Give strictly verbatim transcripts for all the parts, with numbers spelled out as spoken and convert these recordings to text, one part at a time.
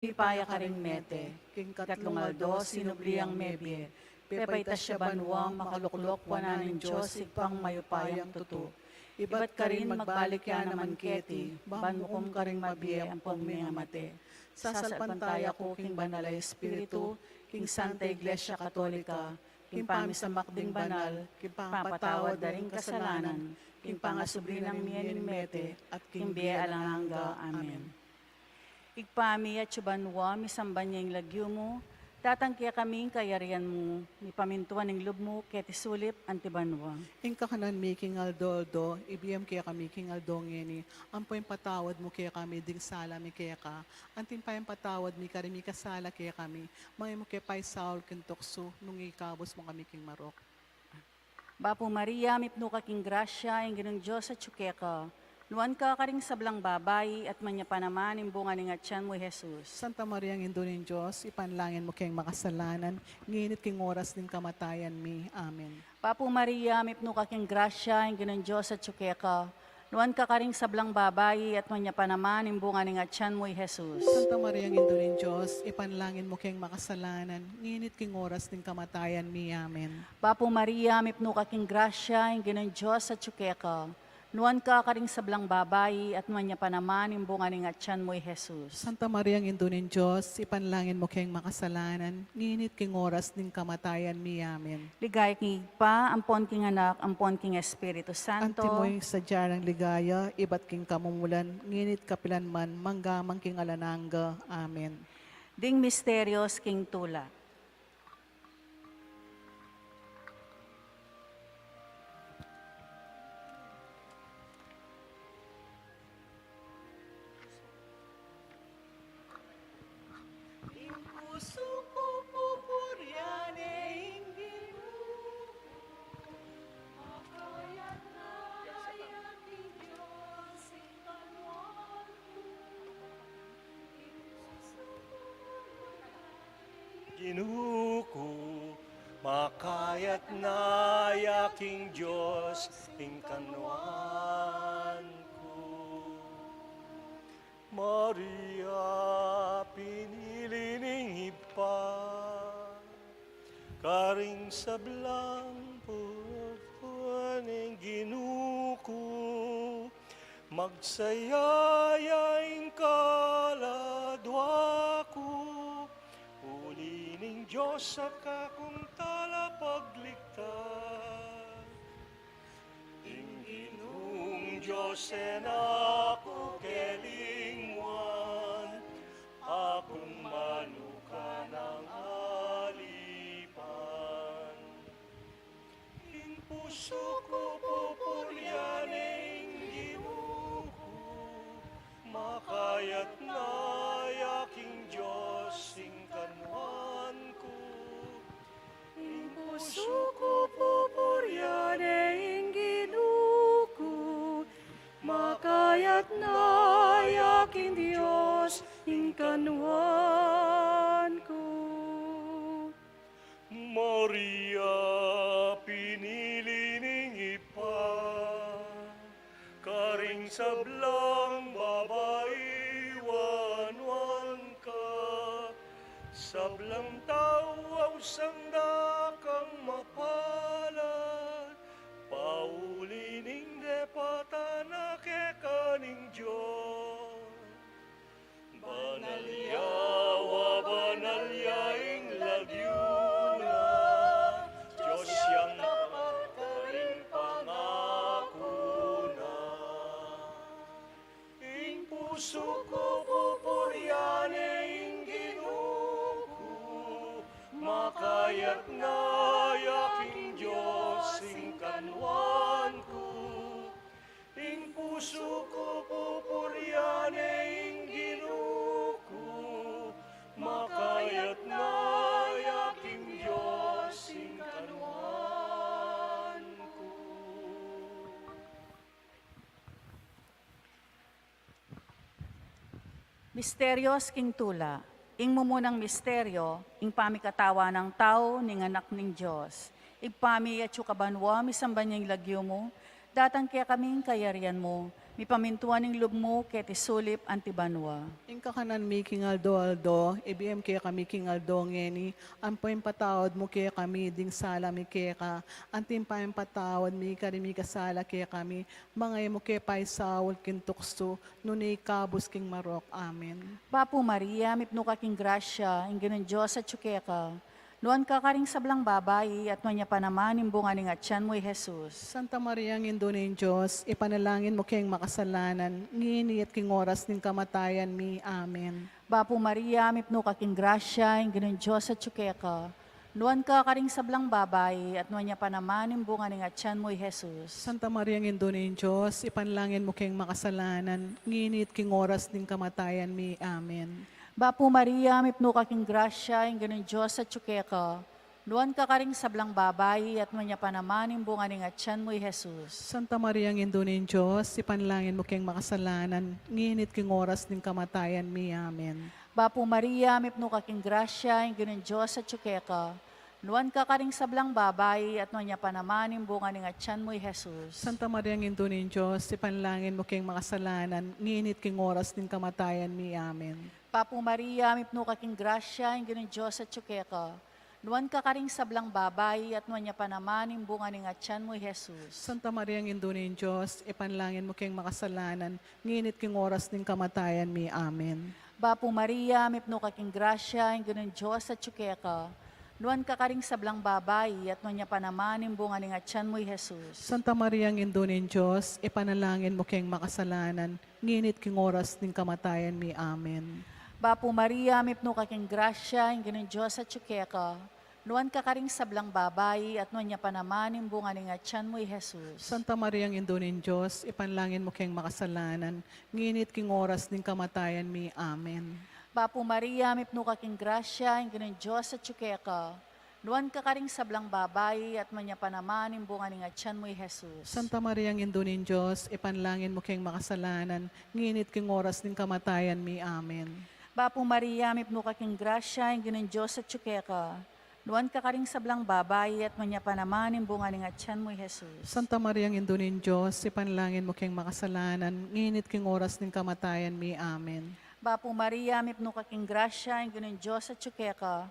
Mipaya karing mete, king katlung aldo sinubli yang mebie, pepaitas ya banua, makaluklok wanan ning Dios Ibpang mayupayang tutu. Ibat karin magbalik ya naman keti, ban mukum karing mabie ampong mengamate. Sasalpantaya ku king Banal a Espiritu, king Santa Iglesia Katolika, king pamisamak ding banal, king pamapatawad da ring kasalanan, king pangasubli nang mie ning mete, at king bie alang angga. Amen. Ibpa mi, atsu ka banua, misamban ya ing lagyu mu, datang kekami ing kayarian mu, mipamintuan ing lub mu keti sulip anti banua. Ing kakanan mi king aldo-aldo, ibie mu kekami king aldo ngeni, ampo ipatawad mu kekami ding sala mi keka, anti ing pepatawad mi karing mikasala kekami, manga e mu ke paisaul king tuksu, nune ikabus mu kami king marok. Bapu Maria, mipnu ka king grasya, ing Ginung Dios atsu keka. Nuan ka karing sablang babai, at nuan ya pa naman ing bunga ning atian mu, i Jesus. Santa Maria, Indu ning Dios, ipanalangin mu keng makasalanan, ngeni at king oras ning kamatayan mi. Amen. Bapu Maria, mipnu ka king grasya, ing Ginung Dios atsu keka. Nuan ka karing sablang babai, at nuan ya pa naman ing bunga ning atian mu, i Jesus. Santa Maria, Indu ning Dios, ipanalangin mu keng makasalanan, ngeni at king oras ning kamatayan mi. Amen. Bapu Maria, mipnu ka king grasya, ing Ginung Dios atsu keka. Nuan ka karing sablang babai, at nuan ya pa naman ing bunga ning atian mu, i Jesus. Santa Maria, Indu ning Dios, ipanalangin mu keng makasalanan, ngeni at king oras ning kamatayan mi. Amen. Ligaya king Ibpa, ampon king Anak, ampon king Espiritu Santo. Antimo ing sadya nang ligaya, ibat king kamumulan, ngeni at kapilan man, mangga man king alang angga. Amen. Ding misterios king tula. Ing pusu ku pupurian ne ing Ginu, makayatna ya king Dios ing kanuan ku. Ing pusu ku pupurian ne ing Ginu ku, makayatna ya king Dios ing kanuan ku. Maria, pinili ning Ibpa, karing sablang pupurian ning Ginu ku, magsaya ya ing kaladua ku, uli ning Dios a kakung talapagligtas. Ing Ginung Dios e na ku kelingwan, aku man uka nang alipan. Ing pusu ku pupurian ne ing Ginu ku, makayatna ya king Dios ing kanuan ku. Ing pusu ku pupurian ne ing Ginu ku, makayatna ya king Dios ing kanuan ku. Maria, pinili ning Ibpa, karing sablang babai wanuan ka, sablang tau ausan da kang mapalad, pauli ning depatan na keka ning Dios. Banal ya, wa banal ya ing lagyu na, Dios yang tapat karing pangaku na. Ing pusu ku pupurian ne ing Ginu ku, makayatna ya king Dios ing kanuan ku. Ing pusu ku pupurian ne ing Ginu ku, makayatna ya king Dios ing kanuan ku. Misterios king tula. Ing mumunang misterio, ing pamikatawan nang tau ning Anak ning Dios. Ibpa mi, atsu ka banua, misamban ya ing lagyu mu, datang kekami ing kayarian mu, Mipamintuan ing lub mu keti sulip anti banua. Ing kakanan mi king aldo-aldo, ibie mu kekami king aldo ngeni, ampo ipatawad mu kekami ding sala mi keka, anti ing pamipatawad mi karing mikasala kekami, manga e mu ke paisaul king tuksu, nune ikabus king marok. Amen. Bapu Maria, mipnu ka king grasya, ing Ginung Dios atyu keka. Nuan ka karing sablang babai, at nuan ya pa naman ing bunga ning atyan mu, i Jesus. Santa Maria, Indu ning Dios, ipanalangin mu keng makasalanan, ngeni at king oras ning kamatayan mi. Amen. Bapu Maria, mipnu ka king grasya, ing Ginung Dios atyu keka. Nuan ka karing sablang babai, at nuan ya pa naman ing bunga ning atyan mu, i Jesus. Santa Maria, Indu ning Dios, ipanalangin mu keng makasalanan, ngeni at king oras ning kamatayan mi. Amen. Bapu Maria, mipnu ka king grasya, ing Ginung Dios atyu keka. Nuan ka karing sablang babai, at nuan ya pa naman ing bunga ning atyan mu, i Jesus. Santa Maria, Indu ning Dios, ipanalangin mu keng makasalanan, ngeni at king oras ning kamatayan mi. Amen. Bapu Maria, mipnu ka king grasya, ing Ginung Dios atyu keka. Nuan ka karing sablang babai, at nuan ya pa naman ing bunga ning atyan mu, i Jesus. Santa Maria, Indu ning Dios, ipanalangin mu keng makasalanan, ngeni at king oras ning kamatayan mi. Amen. Bapu Maria, mipnu ka king grasya, ing Ginung Dios atyu keka. Nuan ka karing sablang babai, at nuan ya pa naman ing bunga ning atyan mu, i Jesus. Santa Maria, Indu ning Dios, ipanalangin mu keng makasalanan, ngeni at king oras ning kamatayan mi. Amen. Bapu Maria, mipnu ka king grasya, ing Ginung Dios atyu keka. Nuan ka karing sablang babai, at nuan ya pa naman ing bunga ning atyan mu, i Jesus. Santa Maria, Indu ning Dios, ipanalangin mu keng makasalanan, ngeni at king oras ning kamatayan mi. Amen. Bapu Maria, mipnu ka king grasya, ing Ginung Dios atyu keka. Nuan ka karing sablang babai, at nuan ya pa naman ing bunga ning atyan mu, i Jesus. Santa Maria, Indu ning Dios, ipanalangin mu keng makasalanan, ngeni at king oras ning kamatayan mi. Amen. Bapu Maria, mipnu ka king grasya, ing Ginung Dios atyu keka. Nuan ka karing sablang babai, at nuan ya pa naman ing bunga ning atyan mu, i Jesus. Santa Maria, Indu ning Dios, ipanalangin mu keng makasalanan, ngeni at king oras ning kamatayan mi. Amen. Bapu Maria, mipnu ka king grasya, ing Ginung Dios atyu keka. Nuan ka karing sablang babai, at nuan ya pa naman ing bunga ning atyan mu, i Jesus. Santa Maria, Indu ning Dios, ipanalangin mu keng makasalanan, ngeni at king oras ning kamatayan mi. Amen. Bapu Maria, mipnu ka king grasya, ing Ginung Dios atyu keka.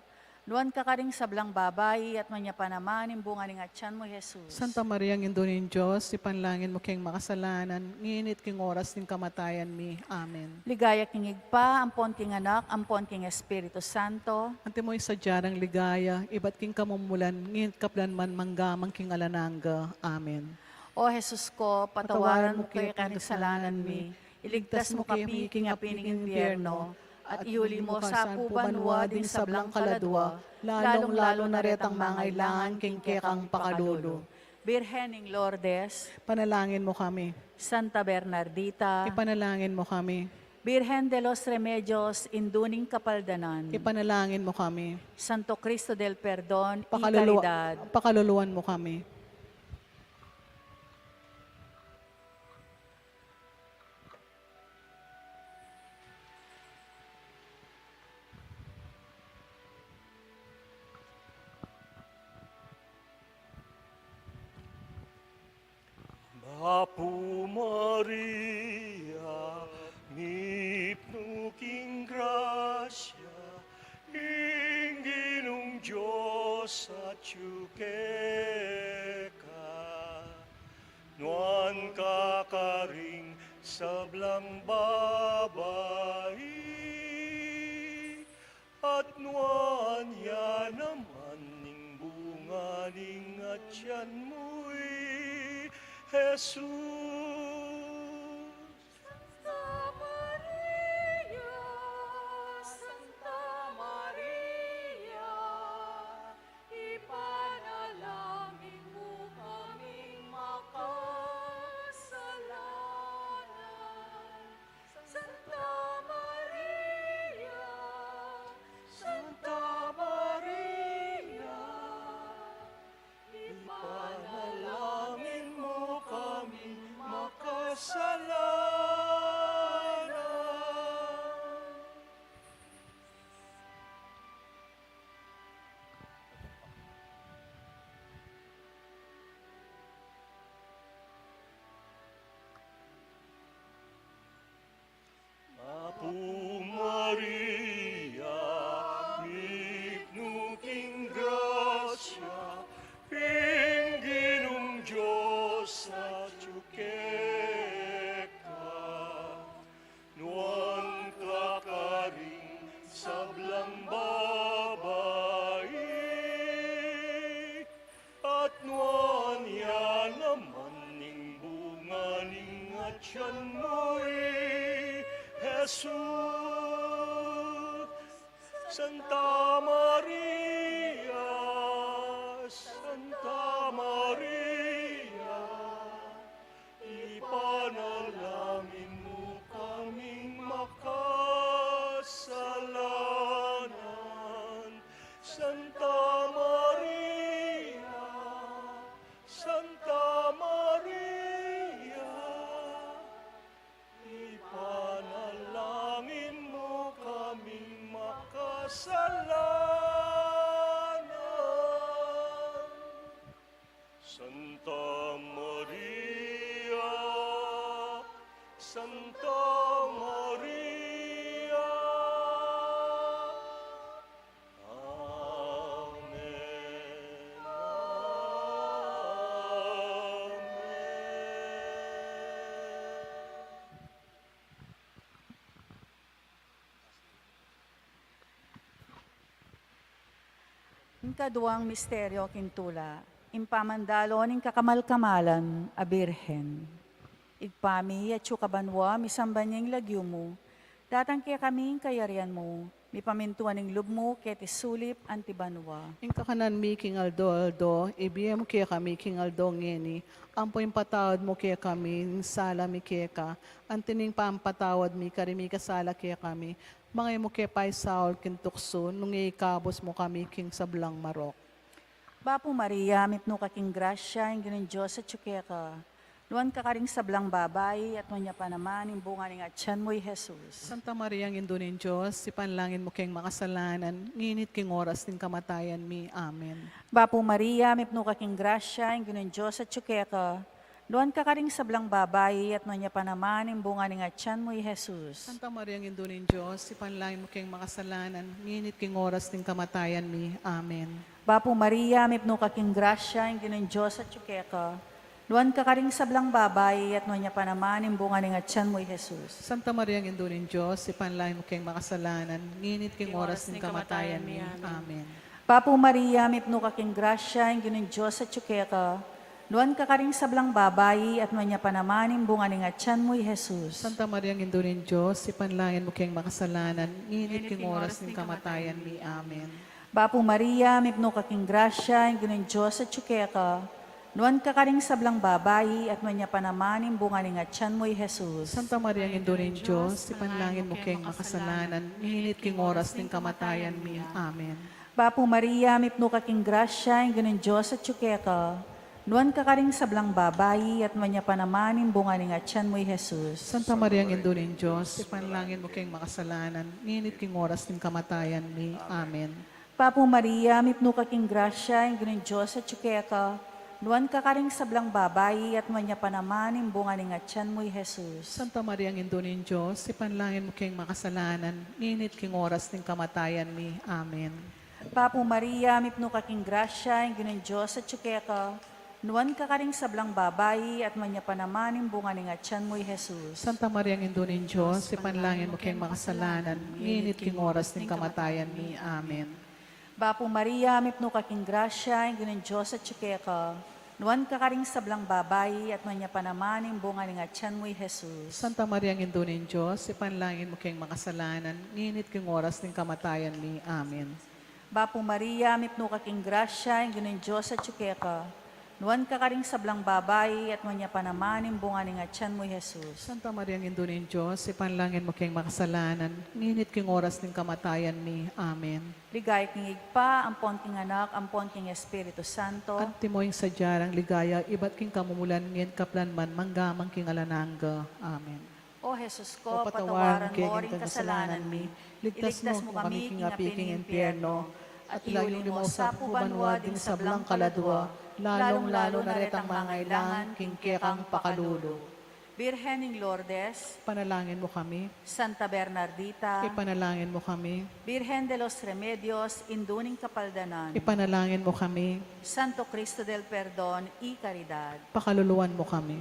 Nuan ka karing sablang babai, at nuan ya pa naman ing bunga ning atyan mu, i Jesus. Santa Maria, Indu ning Dios, ipanalangin mu keng makasalanan, ngeni at king oras ning kamatayan mi. Amen. Ligaya king Ibpa, ampon king Anak, ampon king Espiritu Santo. Antimo ing sadya nang ligaya, ibat king kamumulan, ngeni at kapilan man, mangga man king alang angga. Amen. O Jesus ko, patawaran mu kekami ing kasalanan mi, iligtas mu kami king api ning impyerno, at iuli mu sa pu banua ding sablang kaladua, lalung-lalu na retang mangailangan king kekang pakalulu. Birhen ning Lourdes, ipanalangin mu kami. Santa Bernardita, ipanalangin mu kami. Birhen de los Remedios, Indu ning Kapaldanan, ipanalangin mu kami. Santo Cristo del Perdon y Caridad, pakaluluan mu kami. Bapu Maria, mipnu king grasya, ing Ginung Dios atyu keka. Nuan ka karing sablang babai, at nuan ya naman ing bunga ning atyan mu, i Jesus. Santa Maria, Santa Maria, ipanalangin mu kaming makasalanan. Santa Maria, Santa Maria, ipanalangin mu kami Tiyan mu i Jesus. Santa Maria, Santa Maria, ipanalangin mu kaming makasalanan. Santa Maria, Santa Maria, ipanalangin mu kaming makasalanan. Santa Maria, Santa Maria. Amen. Amen. Ing kaduang misteryo king tula, ing pamandalo ning kakamal-kamalan a Birhen. Ibpa mi, atsu ka banua, misamban ya ing lagyu mu, datang kekami ing kayarian mu, mipamintuan ing lub mu keti sulip anti banua. Ing kakanan mi king aldo-aldo, ibie mu kekami king aldo ngeni, ampo ipatawad mu kekami ing sala mi keka, anti ing pamapatawad mi karing mikasala kekami, manga e mu ke paisaul king tuksu, nune ikabus mu kami king sablang marok. Bapu Maria, mipnu ka king grasya, ing Ginung Dios atyu keka. Nuan ka karing sablang babai, at nuan ya pa naman ing bunga ning atian mu, i Jesus. Santa Maria, Indu ning Dios, ipanalangin mu keng makasalanan, ngeni at king oras ning kamatayan mi. Amen. Bapu Maria, mipnu ka king grasya, ing Ginung Dios atyu keka. Nuan ka karing sablang babai, at nuan ya pa naman ing bunga ning atian mu, i Jesus. Santa Maria, Indu ning Dios, ipanalangin mu keng makasalanan, ngeni at king oras ning kamatayan mi. Amen. Bapu Maria, mipnu ka king grasya, ing Ginung Dios atyu keka. Nuan ka karing sablang babai, at nuan ya pa naman ing bunga ning atian mu, i Jesus. Santa Maria, Indu ning Dios, ipanalangin mu keng makasalanan, ngeni at king oras ning kamatayan mi. Amen. Bapu Maria, mipnu ka king grasya, ing Ginung Dios atyu keka. Nuan ka karing sablang babai, at nuan ya pa naman ing bunga ning atian mu, i Jesus. Santa Maria, Indu ning Dios, ipanalangin mu keng makasalanan, ngeni at king oras ning kamatayan mi. Amen. Bapu Maria, mipnu ka king grasya, ing Ginung Dios atyu keka. Nuan ka karing sablang babai, at nuan ya pa naman ing bunga ning atian mu, i Jesus. Santa Maria, Indu ning Dios, ipanalangin mu keng makasalanan, ngeni at king oras ning kamatayan mi. Amen. Bapu Maria, mipnu ka king grasya, ing Ginung Dios atyu keka. Nuan ka karing sablang babai, at nuan ya pa naman ing bunga ning atian mu, i Jesus. Santa Maria, Indu ning Dios, ipanalangin mu keng makasalanan, ngeni at king oras ning kamatayan mi. Amen. Bapu Maria, mipnu ka king grasya, ing Ginung Dios atyu keka. Nuan ka karing sablang babai, at nuan ya pa naman ing bunga ning atian mu, i Jesus. Santa Maria, Indu ning Dios, ipanalangin mu keng makasalanan, ngeni at king oras ning kamatayan mi. Amen. Bapu Maria, mipnu ka king grasya, ing Ginung Dios atyu keka. Nuan ka karing sablang babai, at nuan ya pa naman ing bunga ning atian mu, i Jesus. Santa Maria, Indu ning Dios, ipanalangin mu keng makasalanan, ngeni at king oras ning kamatayan mi. Amen. Bapu Maria, mipnu ka king grasya, ing Ginung Dios atyu keka. Nuan ka karing sablang babai, at nuan ya pa naman ing bunga ning atian mu, i Jesus. Santa Maria, Indu ning Dios, ipanalangin mu keng makasalanan, ngeni at king oras ning kamatayan mi. Amen. Bapu Maria, mipnu ka king grasya, ing Ginung Dios atyu keka. Nuan ka karing sablang babai, at nuan ya pa naman ing bunga ning atian mu, i Jesus. Santa Maria, Indu ning Dios, ipanalangin mu keng makasalanan, ngeni at king oras ning kamatayan mi. Amen. Ligaya king Ibpa, ampon king Anak, ampon king Espiritu Santo. Antimo ing sadya nang ligaya, ibat king kamumulan, ngeni at kapilan man, mangga man king alang angga. Amen. O Jesus ko, patawaran mu ring kasalanan mi, iligtas mu kami king api king impyerno, at iuli mu sa pu banua ding sablang kaladua, lalung-lalu na retang mangailangan king kekang pakalulu. Birhen ning Lourdes, ipanalangin mu kami. Santa Bernardita, ipanalangin mu kami. Birhen de los Remedios, Indu ning Kapaldanan, ipanalangin mu kami. Santo Cristo del Perdon y Caridad, pakaluluan mu kami.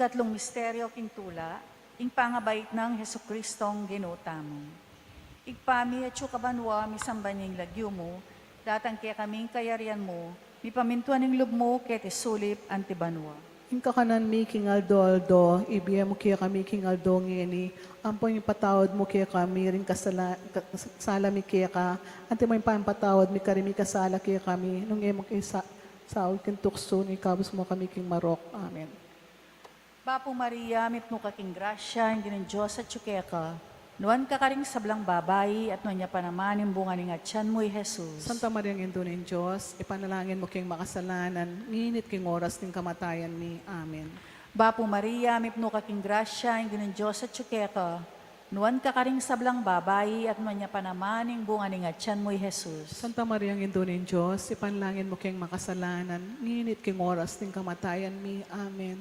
Ikatlung misteryo king tula, ing pangabait nang Jesucristong Ginu tamu. Ibpa mi, atsu ka banua, misamban ya ing lagyu mu, datang kekami ing kayarian mu, mipamintuan ing lub mu keti sulip anti banua. Ing kakanan mi king aldo-aldo, ibie mu kekami king aldo ngeni, ampon ipatawad mu kekami ring kasala-, ka-, sala mi keka, anti mu ing pamipatawad mi karing mikasala kekami, nung e mu ke sa-, saul king tuksu, nune ikabus mu kami king marok. Amen. Bapu Maria, mipnu ka king grasya, ing Ginung Dios atyu keka. Nuan ka karing sablang babai, at nuan ya pa naman ing bunga ning atyan mu, i Jesus. Santa Maria, Indu ning Dios, ipanalangin mu keng makasalanan, ngeni at king oras ning kamatayan mi. Amen. Bapu Maria, mipnu ka king grasya, ing Ginung Dios atyu keka. Nuan ka karing sablang babai, at nuan ya pa naman ing bunga ning atyan mu, i Jesus. Santa Maria, Indu ning Dios, ipanalangin mu keng makasalanan, ngeni at king oras ning kamatayan mi. Amen.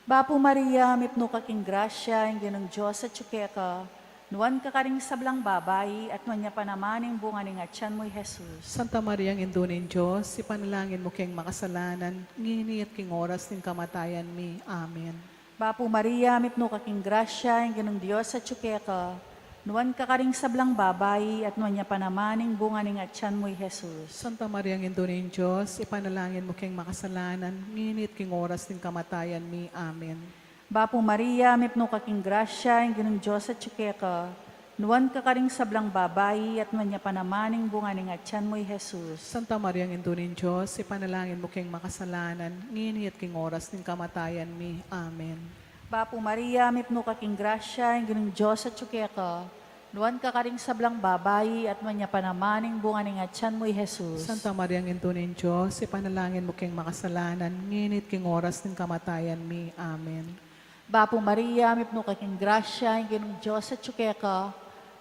Bapu Maria, mipnu ka king grasya, ing Ginung Dios atyu keka. Nuan ka karing sablang babai, at nuan ya pa naman ing bunga ning atyan mu, i Jesus. Santa Maria, Indu ning Dios, ipanalangin mu keng makasalanan, ngeni at king oras ning kamatayan mi. Amen. Bapu Maria, mipnu ka king grasya, ing Ginung Dios atyu keka. Nuan ka karing sablang babai, at nuan ya pa naman ing bunga ning atyan mu, i Jesus. Santa Maria, Indu ning Dios, ipanalangin mu keng makasalanan, ngeni at king oras ning kamatayan mi. Amen. Bapu Maria, mipnu ka king grasya, ing Ginung Dios atyu keka. Nuan ka karing sablang babai, at nuan ya pa naman ing bunga ning atyan mu, i Jesus. Santa Maria, Indu ning Dios, ipanalangin mu keng makasalanan, ngeni at king oras ning kamatayan mi. Amen. Bapu Maria, mipnu ka king grasya, ing Ginung Dios atyu keka. Nuan ka karing sablang babai, at nuan ya pa naman ing bunga ning atyan mu, i Jesus. Santa Maria, Indu ning Dios, ipanalangin mu keng makasalanan, ngeni at king oras ning kamatayan mi. Amen. Bapu Maria, mipnu ka king grasya, ing Ginung Dios atyu keka.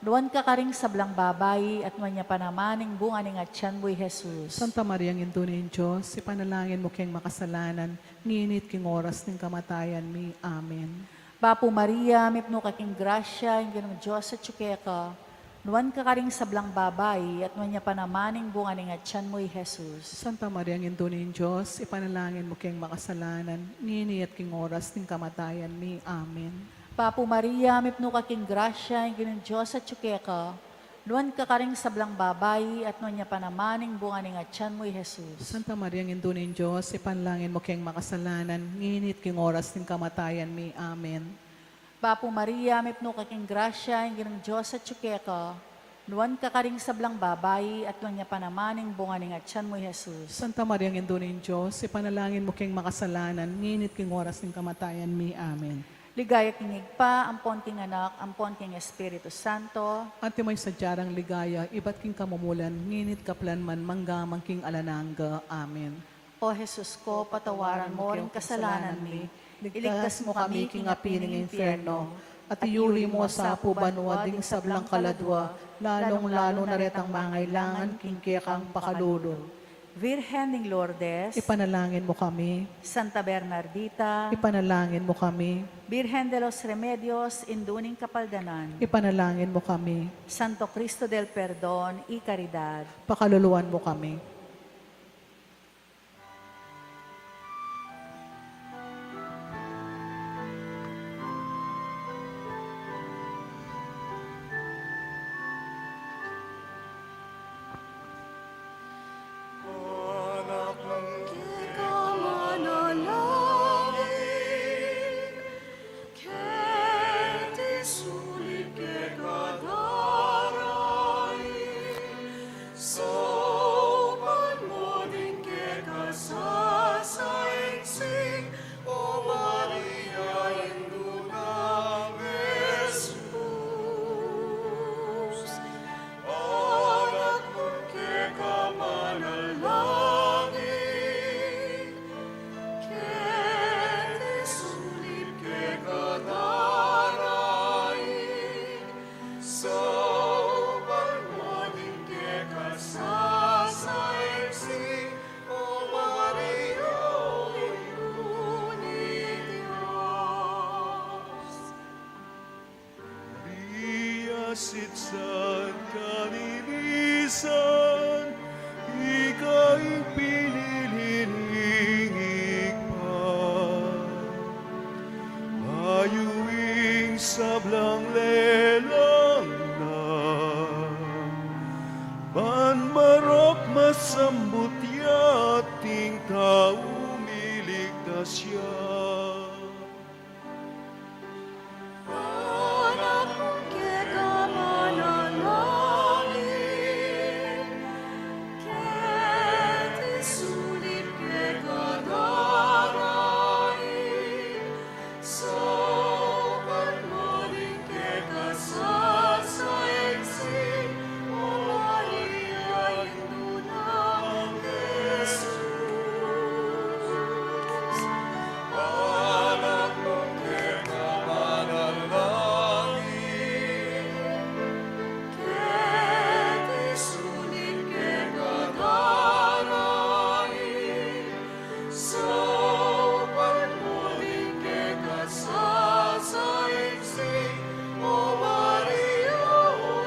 Nuan ka karing sablang babai, at nuan ya pa naman ing bunga ning atyan mu, i Jesus. Santa Maria, Indu ning Dios, ipanalangin mu keng makasalanan, ngeni at king oras ning kamatayan mi. Amen. Bapu Maria, mipnu ka king grasya, ing Ginung Dios atyu keka. Nuan ka karing sablang babai, at nuan ya pa naman ing bunga ning atyan mu, i Jesus. Santa Maria, Indu ning Dios, ipanalangin mu keng makasalanan, ngeni at king oras ning kamatayan mi. Amen. Bapu Maria, mipnu ka king grasya, ing Ginung Dios atyu keka. Nuan ka karing sablang babai, at nuan ya pa naman ing bunga ning atyan mu, i Jesus. Santa Maria, Indu ning Dios, ipanalangin mu keng makasalanan, ngeni at king oras ning kamatayan mi. Amen. Bapu Maria, mipnu ka king grasya, ing Ginung Dios atyu keka. Nuan ka karing sablang babai, at nuan ya pa naman ing bunga ning atyan mu, i Jesus. Santa Maria, Indu ning Dios, ipanalangin mu keng makasalanan, ngeni at king oras ning kamatayan mi. Amen. Ligaya king Ibpa, ampon king Anak, ampon king Espiritu Santo. Antimo ing sadya rang ligaya, ibat king kamumulan, ngeni at kapilan man, mangga man king alang angga. Amen. O Jesus ko, patawaran mo ring kasalanan mi, iligtas mu kami king api ning infierno, at iyuli mu sa pu banua ding sablang kaladua, lalung-lalu na retang mangailangan king kekang pakalulu. Virgen ning Lourdes, ipanalangin mu kami. Santa Bernardita, ipanalangin mu kami. Virgen de los Remedios, Indu ning Kapaldanan, ipanalangin mu kami. Santo Cristo del Perdon y Caridad, pakaluluan mu kami. Keti sulip keka darain, saupan mo ding keka sasaingsing, O Maria, Indu nang Jesus. Anak mu keka manalangin, keti sulip keka darain, saupan mo ding keka sasaingsing, O Maria, Indu ning Dios. Ria sitsan kanimisan, ika ing pinili ning Ibpa. Sambut ya ating tau, miligtas ya. Anak kung keka manalangin, keti sulip keka darain, saupan mo ding keka sasainsin, O Maria, Indu nang Jesus. Anak kung keka manalangin, keti sulip keka darain, saupan mo ding keka sasainsin, O Maria,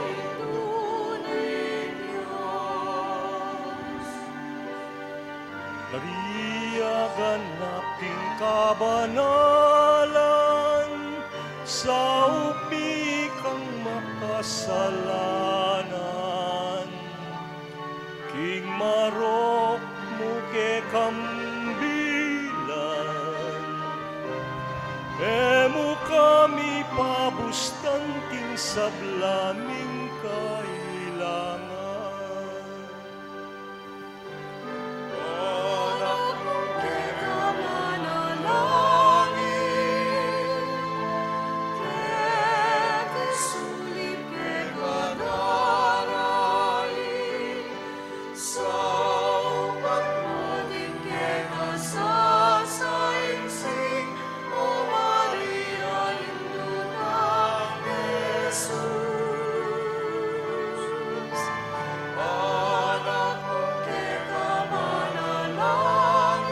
Indu ning Dios. Maria, ganap king kabanalan, saup mi kang makasalanan. King marok mu kekang bilan, e mu kami pabustan king sabla ming kailangan. Anak kung keka manalangin, keti sulip keka darain, saupan mo ding keka sasainsin, O Maria, Indu nang Jesus. Anak kung keka manalangin,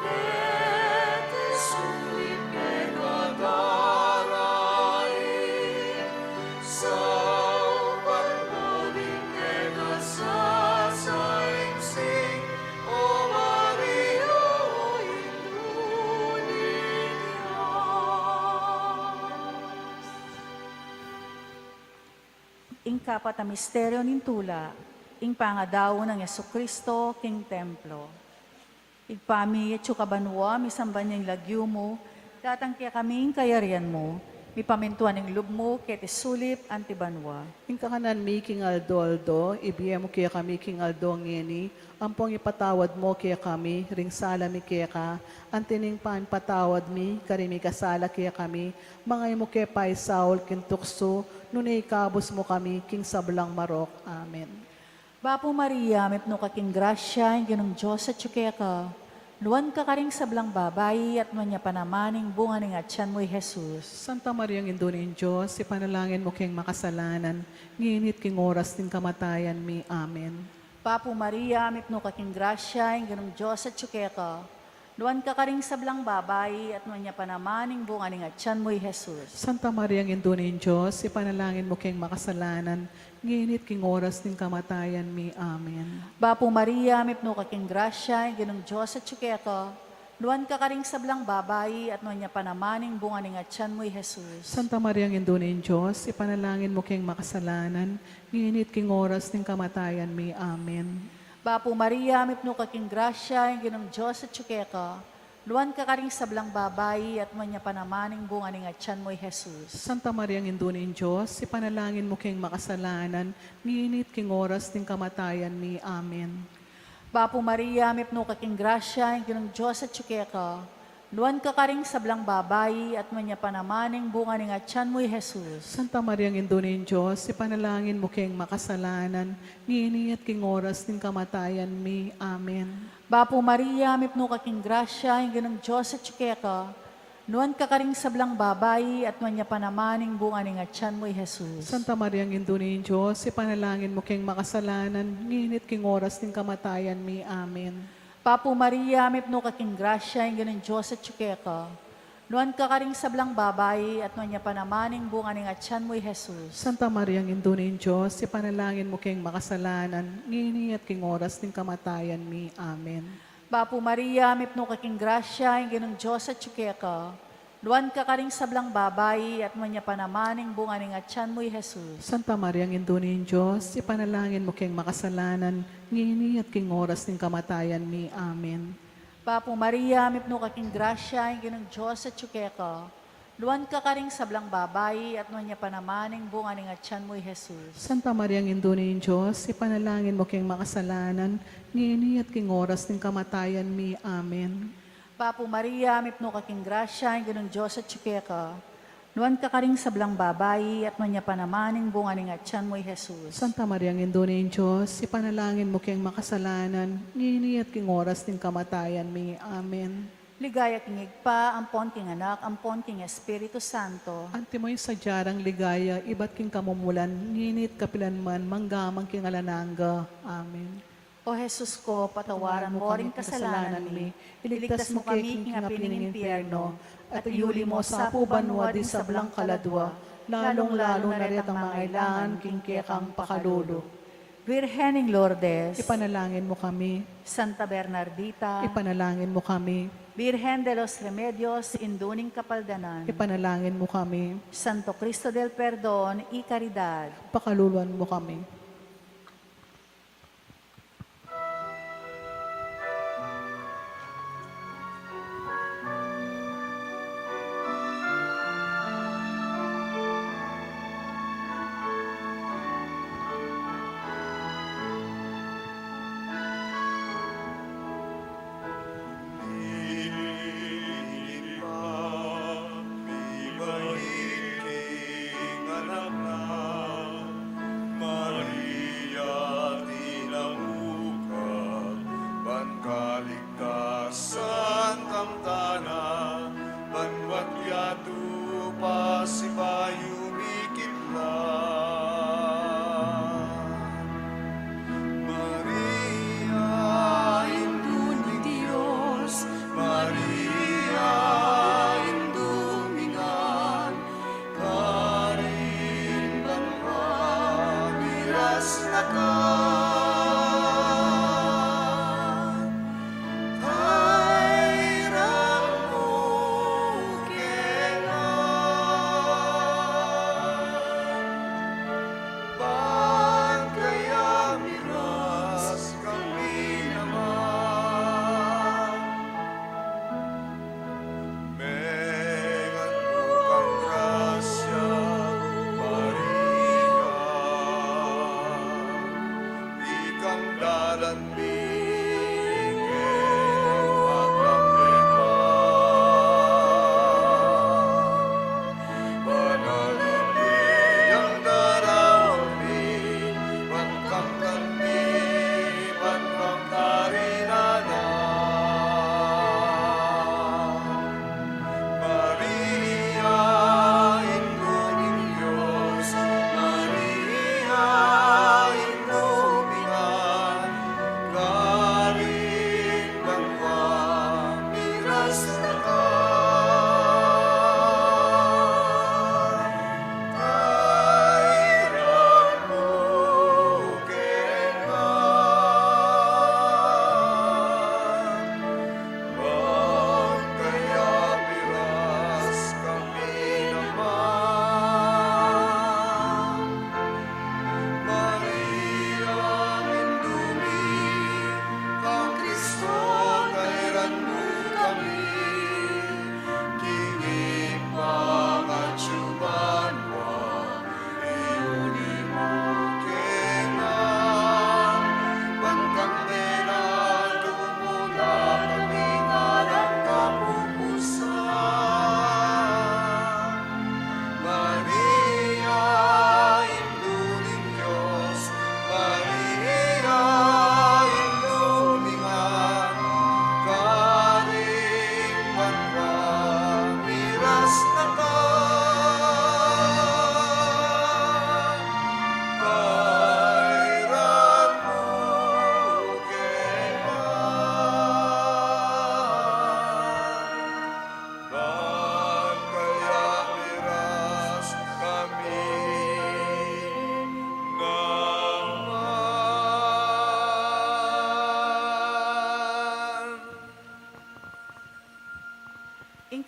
keti sulip keka darain, saupan mo ding keka sasainsin, O Maria, Indu ning Dios. Ing kapat a misteryo ning tula, ing pangadaun nang Jesucristo king templo. Ibpa mi, atsu ka banua, misamban ya ing lagyu mu, datang kekami ing kayarian mu, mipamintuan ing lub mu, keti sulip anti banua. Ing kakanan mi king aldo-aldo, ibie mu kekami king aldo ngeni, ampong ipatawad mu kekami ring sala mi keka, anti ning pamipatawad mi karing mikasala kekami, manga e mu ke paisaul king tuksu, nune ikabus mu kami king sablang marok. Amen. Bapu Maria, mipnu ka king grasya, ing Ginung Dios atyu keka. Nuan ka karing sablang babai, at nuan ya pa naman ing bunga ning atyan mu, i Jesus. Santa Maria, Indu ning Dios, ipanalangin mu keng makasalanan, ngeni at king oras ning kamatayan mi. Amen. Bapu Maria, mipnu ka king grasya, ing Ginung Dios atyu keka. Nuan ka karing sablang babai, at nuan ya pa naman ing bunga ning atyan mu, i Jesus. Santa Maria, Indu ning Dios, ipanalangin mu keng makasalanan, ngeni at king oras ning kamatayan mi. Amen. Bapu Maria, mipnu ka king grasya, ing Ginung Dios atyu keka. Nuan ka karing sablang babai, at nuan ya pa naman ing bunga ning atyan mu, i Jesus. Santa Maria, Indu ning Dios, ipanalangin mu keng makasalanan, ngeni at king oras ning kamatayan mi. Amen. Bapu Maria, mipnu ka king grasya, ing Ginung Dios atyu keka. Nuan ka karing sablang babai, at nuan ya pa naman ing bunga ning atyan mu, i Jesus. Santa Maria, Indu ning Dios, ipanalangin mu keng makasalanan, ngeni at king oras ning kamatayan mi. Amen. Bapu Maria, mipnu ka king grasya, ing Ginung Dios atyu keka. Nuan ka karing sablang babai, at nuan ya pa naman ing bunga ning atyan mu, i Jesus. Santa Maria, Indu ning Dios, ipanalangin mu keng makasalanan, ngeni at king oras ning kamatayan mi. Amen. Bapu Maria, mipnu ka king grasya, ing Ginung Dios atyu keka. Nuan ka karing sablang babai, at nuan ya pa naman ing bunga ning atyan mu, i Jesus. Santa Maria, Indu ning Dios, ipanalangin mu keng makasalanan, ngeni at king oras ning kamatayan mi. Amen. Bapu Maria, mipnu ka king grasya, ing Ginung Dios atyu keka. Nuan ka karing sablang babai, at nuan ya pa naman ing bunga ning atyan mu, i Jesus. Santa Maria, Indu ning Dios, ipanalangin mu keng makasalanan, ngeni at king oras ning kamatayan mi. Amen. Bapu Maria, mipnu ka king grasya, ing Ginung Dios atyu keka. Nuan ka karing sablang babai, at nuan ya pa naman ing bunga ning atian mu, i Jesus. Santa Maria, Indu ning Dios, ipanalangin mu keng makasalanan, ngeni at king oras ning kamatayan mi. Amen. Bapu Maria, mipnu ka king grasya, ing Ginung Dios atyu keka. Nuan ka karing sablang babai, at nuan ya pa naman ing bunga ning atian mu, i Jesus. Santa Maria, Indu ning Dios, ipanalangin mu keng makasalanan, ngeni at king oras ning kamatayan mi. Amen. Bapu Maria, mipnu ka king grasya, ing Ginung Dios atyu keka. Nuan ka karing sablang babai, at nuan ya pa naman ing bunga ning atian mu, i Jesus. Santa Maria, Indu ning Dios, ipanalangin mu keng makasalanan, ngeni at king oras ning kamatayan mi. Amen. Ligaya king Ibpa, ampon king Anak, ampon king Espiritu Santo. Antimo ing sadya rang ligaya, ibat king kamumulan, ngeni at kapilan man, mangga man king alang angga. Amen. O Jesus ko, patawaran mo ring kasalanan mi, iligtas mo kami king api ning impyerno, at iuli mo sa pu banua ding sablang kaladua, lalung-lalu na retang mangailangan king kekang pakalulu. Virgen ning Lourdes, ipanalangin mo kami. Santa Bernardita, ipanalangin mo kami. Virgen de los Remedios, Indu ning Kapaldanan, ipanalangin mo kami. Santo Cristo del Perdon y Caridad, pakaluluan mo kami. Ibpa, mibait king anak na, Maria, tinamu ka, ban kaligtasan tang tana, banwa't yatu pasibayu mikit la. Maria, Indu ning Dios, Maria, Indu mi ngan, karin banua miras na ka. Tayran mu ke ngan, ban kaya miras kami naman. Megan mu kang grasya, Maria.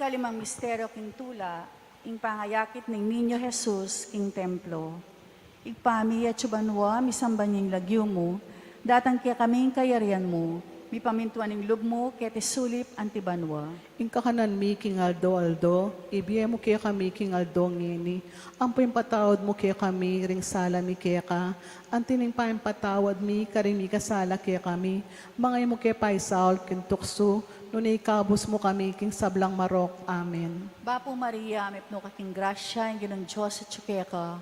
Kalimang misteryo king tula, ing pangayakit ning Niño Jesus king templo. Ibpa mi, atsu ka banua, misamban ya ing lagyu mu, datang kekami ing kayarian mu, mipamintuan ing lub mu keti sulip anti banua. Ing kakanan mi king aldo-aldo, ibie mu kekami king aldo ngeni, ampo ipatawad mu kekami ring sala mi keka, anti ning pamipatawad mi karing mikasala kekami, manga e mu ke paisaul king tuksu, nune ikabus mu kami king sablang marok. Amen. Bapu Maria, mipnu ka king grasya, ing Ginung Dios atsu keka.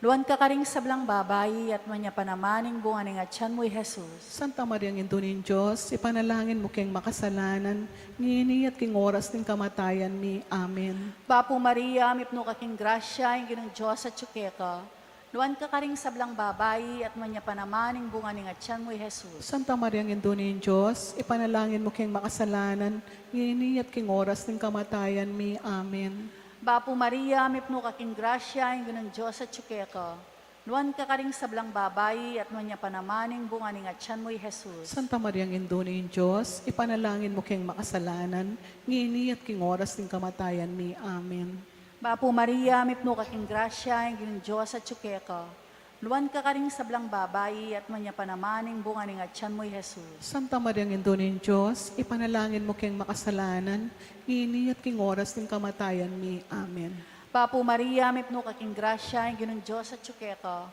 Nuan ka karing sablang babai, at nuan ya pa naman ing bunga ning atian mu, i Jesus. Santa Maria, Indu ning Dios, ipanalangin mu keng makasalanan, ngeni at king oras ning kamatayan mi. Amen. Bapu Maria, mipnu ka king grasya, ing Ginung Dios atsu keka. Nuan ka karing sablang babai, at nuan ya pa naman ing bunga ning atian mu, i Jesus. Santa Maria, Indu ning Dios, ipanalangin mu keng makasalanan, ngeni at king oras ning kamatayan mi. Amen. Bapu Maria, mipnu ka king grasya, ing Ginung Dios atsu keka. Nuan ka karing sablang babai, at nuan ya pa naman ing bunga ning atian mu, i Jesus. Santa Maria, Indu ning Dios, ipanalangin mu keng makasalanan, ngeni at king oras ning kamatayan mi. Amen. Bapu Maria, mipnu ka king grasya, ing Ginung Dios atsu keka. Nuan ka karing sablang babai, at nuan ya pa naman ing bunga ning atian mu, i Jesus. Santa Maria, Indu ning Dios, ipanalangin mu keng makasalanan, ngeni at king oras ning kamatayan mi. Amen. Bapu Maria, mipnu ka king grasya, ing Ginung Dios atsu keka.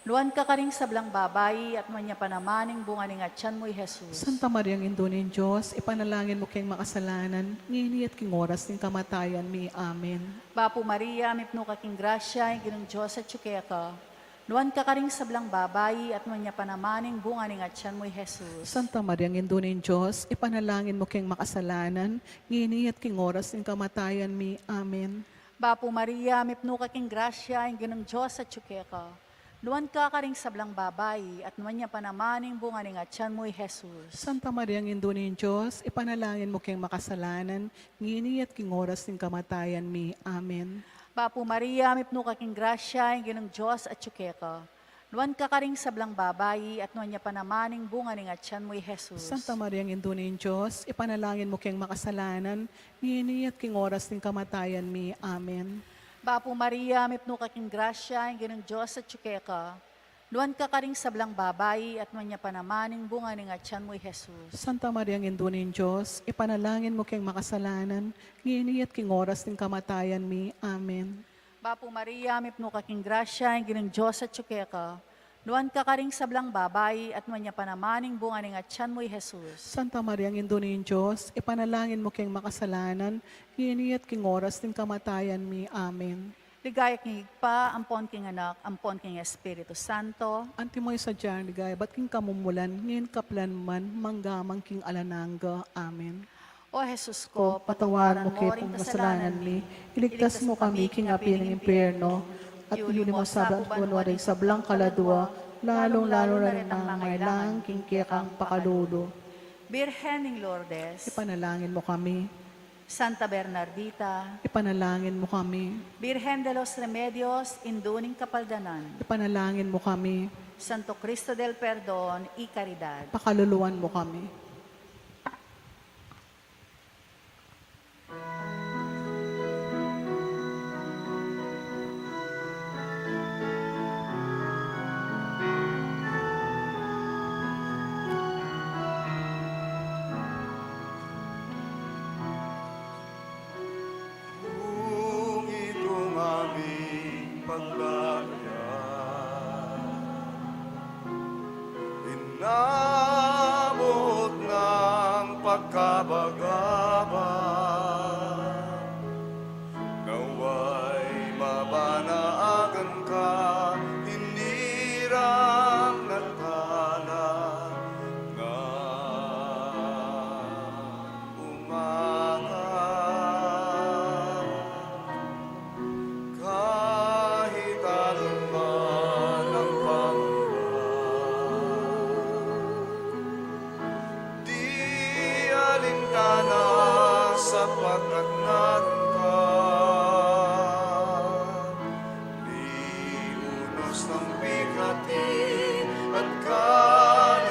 Nuan ka karing sablang babai, at nuan ya pa naman ing bunga ning atian mu, i Jesus. Santa Maria, Indu ning Dios, ipanalangin mu keng makasalanan, ngeni at king oras ning kamatayan mi. Amen. Bapu Maria, mipnu ka king grasya, ing Ginung Dios atsu keka. Nuan ka karing sablang babai, at nuan ya pa naman ing bunga ning atian mu, i Jesus. Santa Maria, Indu ning Dios, ipanalangin mu keng makasalanan, ngeni at king oras ning kamatayan mi. Amen. Bapu Maria, mipnu ka king grasya, ing Ginung Dios atsu keka. Nuan ka karing sablang babai, at nuan ya pa naman ing bunga ning atian mu, i Jesus. Santa Maria, Indu ning Dios, ipanalangin mu keng makasalanan, ngeni at king oras ning kamatayan mi. Amen. Bapu Maria, mipnu ka king grasya, ing Ginung Dios atsu keka. Nuan ka karing sablang babai, at nuan ya pa naman ing bunga ning atian mu, i Jesus. Santa Maria, Indu ning Dios, ipanalangin mu keng makasalanan, ngeni at king oras ning kamatayan mi. Amen. Bapu Maria, mipnu ka king grasya, ing Ginung Dios atsu keka. Nuan ka karing sablang babai, at nuan ya pa naman ing bunga ning atian mu, i Jesus. Santa Maria, Indu ning Dios, ipanalangin mu keng makasalanan, ngeni at king oras ning kamatayan mi. Amen. Bapu Maria, mipnu ka king grasya, ing Ginung Dios atsu keka. Nuan ka karing sablang babai, at nuan ya pa naman ing bunga ning atian mu, i Jesus. Santa Maria, Indu ning Dios, ipanalangin mu keng makasalanan, ngeni at king oras ning kamatayan mi. Amen. Ligaya king Ibpa, ampon king Anak, ampon king Espiritu Santo. Antimo ing sadya nang ligaya ibat king kamumulan, ngeni kapilan man, mangga man king alang angga. Amen. O Jesus ko, patawaran mu ke pu ring kasalanan mi, iligtas mu kami king api ning impyerno, at iuli mu sablang banua ring sablang kaladua, lalung-lalu na ring mangailangan king kekang pakalulu. Birhen ning Lourdes, ipanalangin mu kami. Santa Bernardita, ipanalangin mu kami. Birhen de los Remedios, Indu ning Kapaldanan, ipanalangin mu kami. Santo Cristo del Perdon y Caridad, pakaluluan mu kami. Kung itung aming paglalayag, inabot ng pagkabagabag, nawa'y mabanaagan ka, hinirang at kalag ng umaga. Kahit anong man ang pangamba, di alintana sapagkat narun ka. Liunos ng bikati at kadiliman,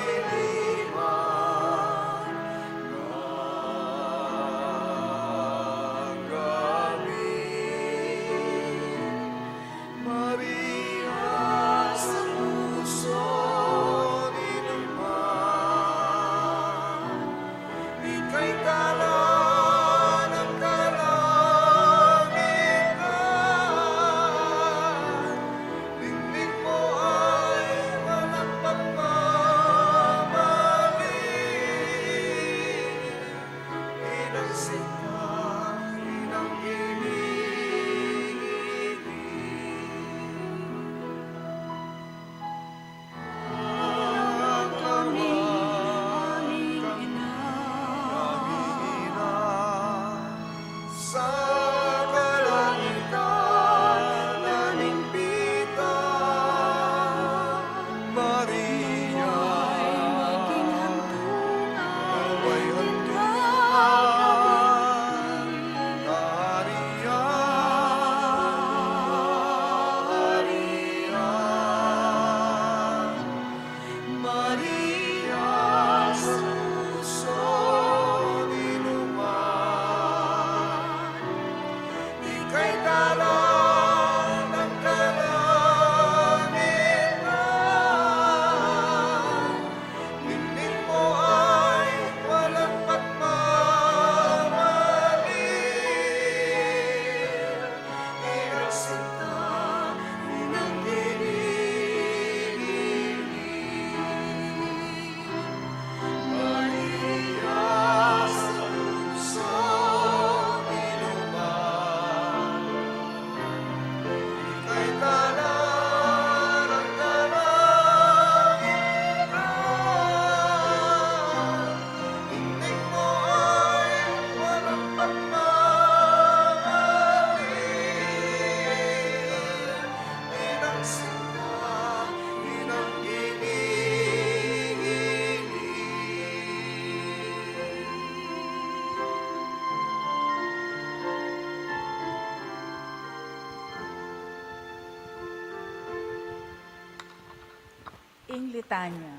Litanya.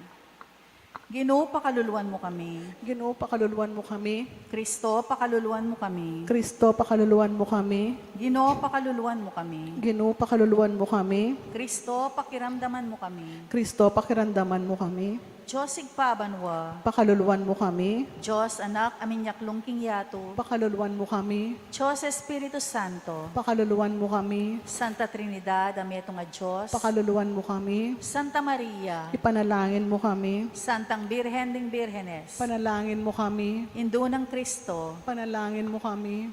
Ginu, pakaluluan mu kami. Ginu, pakaluluan mu kami. Kristo, pakaluluan mu kami. Kristo, pakaluluan mu kami. Ginu, pakaluluan mu kami. Ginu, pakaluluan mu kami. Kristo, pakiramdaman mu kami. Kristo, pakiramdaman mu kami. Dios Ibpa banua. Pakaluluan mu kami. Dios Anak a minyaklung king yatu. Pakaluluan mu kami. Dios Espiritu Santo. Pakaluluan mu kami. Santa Trinidad a metung a Dios. Pakaluluan mu kami. Santa Maria. Ipanalangin mu kami. Santang Birhen ding Birhenes. Panalangin mu kami. Indu nang Kristo. Panalangin mu kami.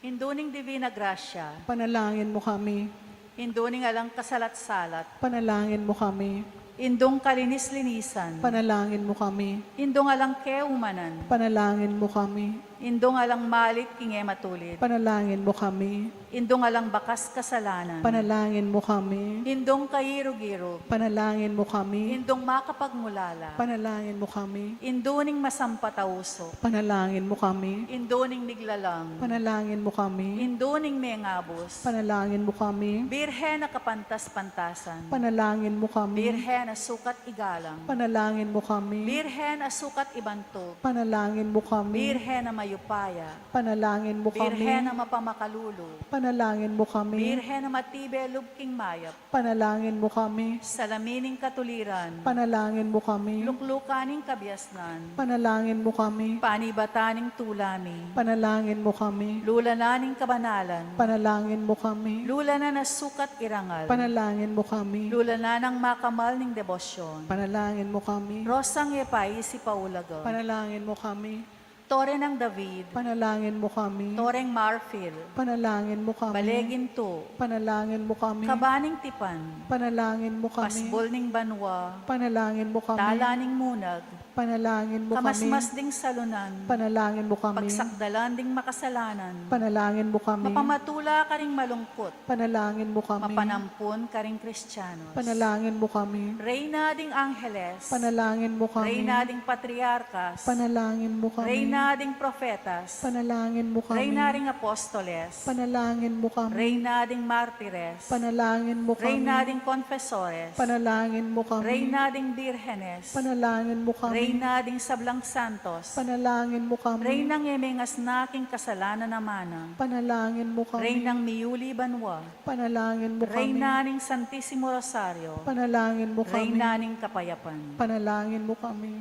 Indu ning Divina Gracia. Panalangin mu kami. Indu ning alang kasalat-salat. Panalangin mu kami. Indung kalinis-linisan. Panalangin mu kami. Indung alang keumanan. Panalangin mu kami. Indung alang malit king e matulid. Panalangin mu kami. Indung alang bakas kasalanan. Panalangin mu kami. Indung kairug-irug. Panalangin mu kami. Indung makapagmulala. Panalangin mu kami. Indu ning masampat a usuk. Panalangin mu kami. Indu ning miglalang. Panalangin mu kami. Indu ning mengabus. Panalangin mu kami. Birhen a kapantas-pantasan. Panalangin mu kami. Birhen a sukat igalang. Panalangin mu kami. Birhen a sukat ibantug. Panalangin mu kami. Birhen a mayupaya. Panalangin mu kami. Birhen a mapamakalulu. Panalangin mu kami. Birhen a matibe lub king mayap. Panalangin mu kami. Salamin ning katuliran. Panalangin mu kami. Luklukan ning kabiasnan. Panalangin mu kami. Panibatan ning tula mi. Panalangin mu kami. Lulanan ning kabanalan. Panalangin mu kami. Lulanan a sukat irangal. Panalangin mu kami. Lulanan a makamal ning debosyon. Panalangin mu kami. Rosang e paisip a ulaga. Panalangin mu kami. Tore nang David. Panalangin mu kami. Toreng marfil. Panalangin mu kami. Bale gintu. Panalangin mu kami. Kaba ning tipan. Panalangin mu kami. Pasbul ning banua. Panalangin mu kami. Tala ning munag. Panalangin mu kami. Kamasmas ding salunan. Panalangin mu kami. Pagsakdalan ding makasalanan. Panalangin mu kami. Mapamatula karing malungkut. Panalangin mu kami. Mapanampun karing Kristianos. Panalangin mu kami. Reyna ding Angeles. Panalangin mu kami. Reyna ding Patriarkas. Panalangin mu kami. Reyna ding Profetas. Panalangin mu kami. Reyna ding Apostoles. Panalangin mu kami. Reyna ding Martires. Panalangin mu kami. Reyna ding Konfesores. Panalangin mu kami. Reyna ding Birhenes. Panalangin mu kami. Reyna ding sablang Santos. Panalangin mu kami. Reynang e mengasna king kasalanan a mana. Panalangin mu kami. Reynang miyuli banua. Panalangin mu kami. Reyna ning Santisimo Rosario. Panalangin mu kami. Reyna ning kapayapan. Panalangin mu kami.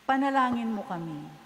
Panalangin mu kami.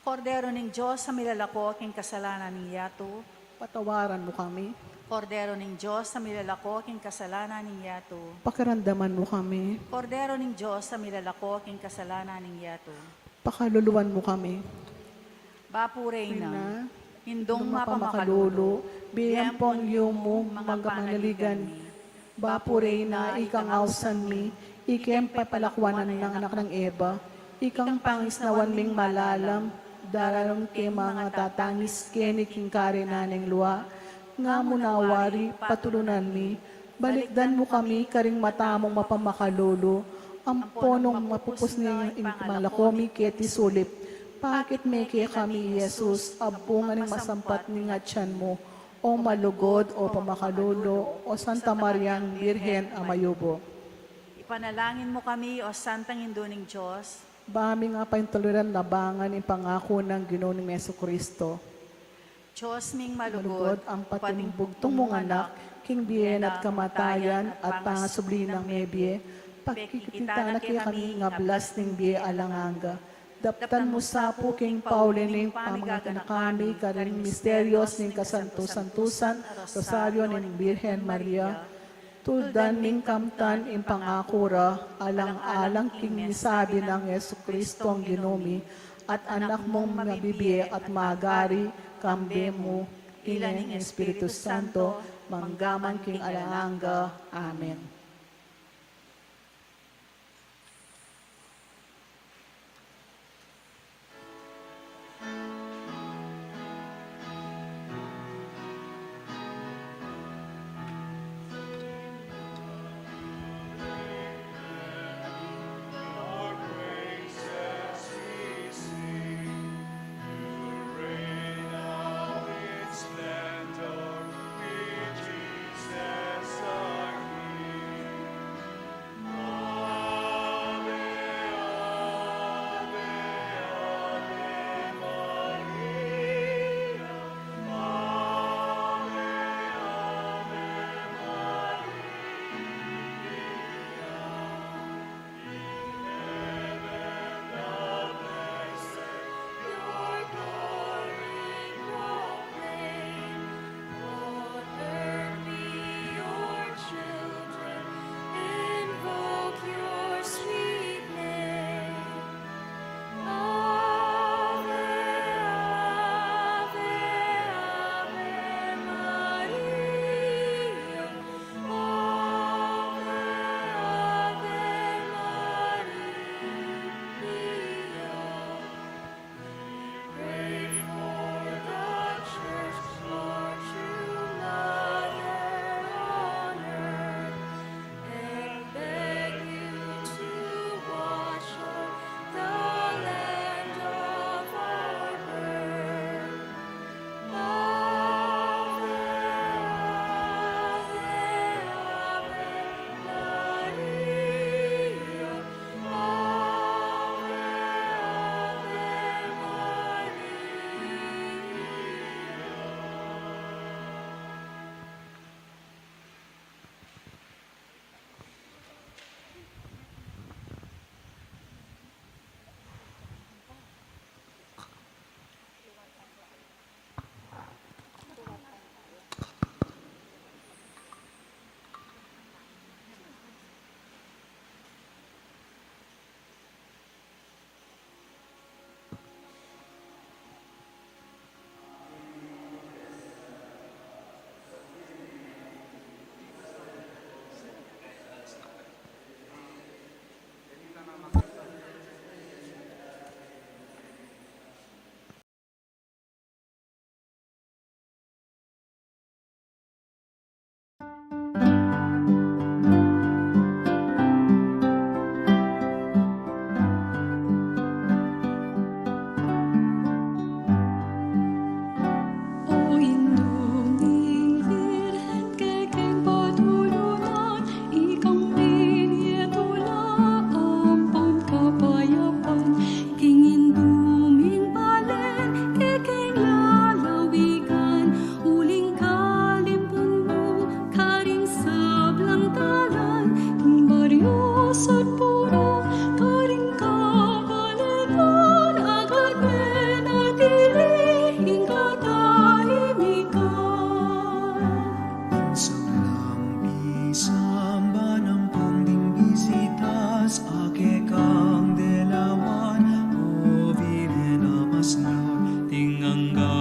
Kordero ning Dios, a milalako king kasalanan ning yatu. Patawaran mu kami. Kordero ning Dios, a milalako king kasalanan ning yatu. Pakiramdaman mu kami. Kordero ning Dios, a milalako king kasalanan ning yatu. Pakaluluan mu kami. Bapu Reyna, Reyna, Indung Indung mapamakalulu, mapamakalulu, bie ampong yumu, mangga panaligan mi. Bapu Reyna, ikang ausan mi, ikeng pepalakuanan nang anak nang Eva, ikang pangisnawan ming malalam, daraun ke mangatatangis keni king karinan ning lua, nga mu na wari patulunan mi, balikdan mu kami karing mata mung mapamakalulu, ampon nung mapupus ne ing malako mi keti sulip, pakit me kekami i Jesus, a bunga ning masampat ning atian mu, O malugud, o pamakalulu, o Santa Mariang Birhen a mayumu. Ipanalangin mu kami, O Santang Indu ning Dios. Ba ming apaintuliran labangan ing pangaku nang Ginu nang Jesucristo. Dios ming malugud, malugud, ampat ing bugtung mung anak, king bie na at kamatayan, at pangasubli nang mebie, pakikit na kekami ing ablas ning bie alang angga. Daptan mu sa pu king pauli ning pamaganakan mi karing misterios ning kasantu-santusan, Rosario ning Birhen Maria. Tuldan ming kamtan ing pangaku ra, alang-alang king misabi nang Jesucristong Ginu mi, at Anak mung mabibie at magari, kambe mu, ila ning Espiritu Santo, mangga man king alang angga. Amen.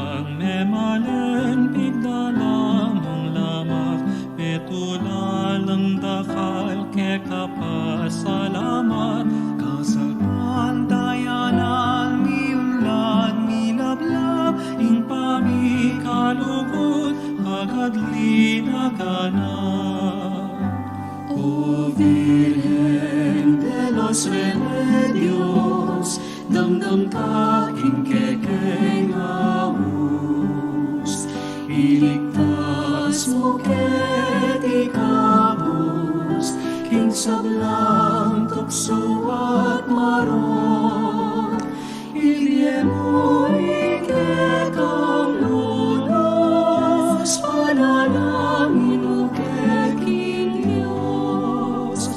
Ang memalen pigdala mung lamak, metula lang dakal keka pasalamat, kasalpantayanan miulat milablab, ing pamikalugud agad linaganap. O Virgen de los Remedios, damdam ka king kekeng aus, iligtas mu keti kabus king sablang tuksu at marok. Ibie mu ing kekang lulus, panalangin mu ke king Dios.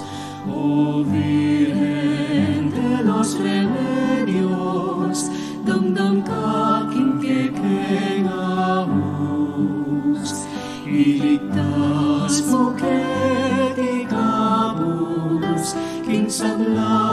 O Virgen de los Remedios, damdam ka king kekeng aus, iligtas mu keti kabus king sablang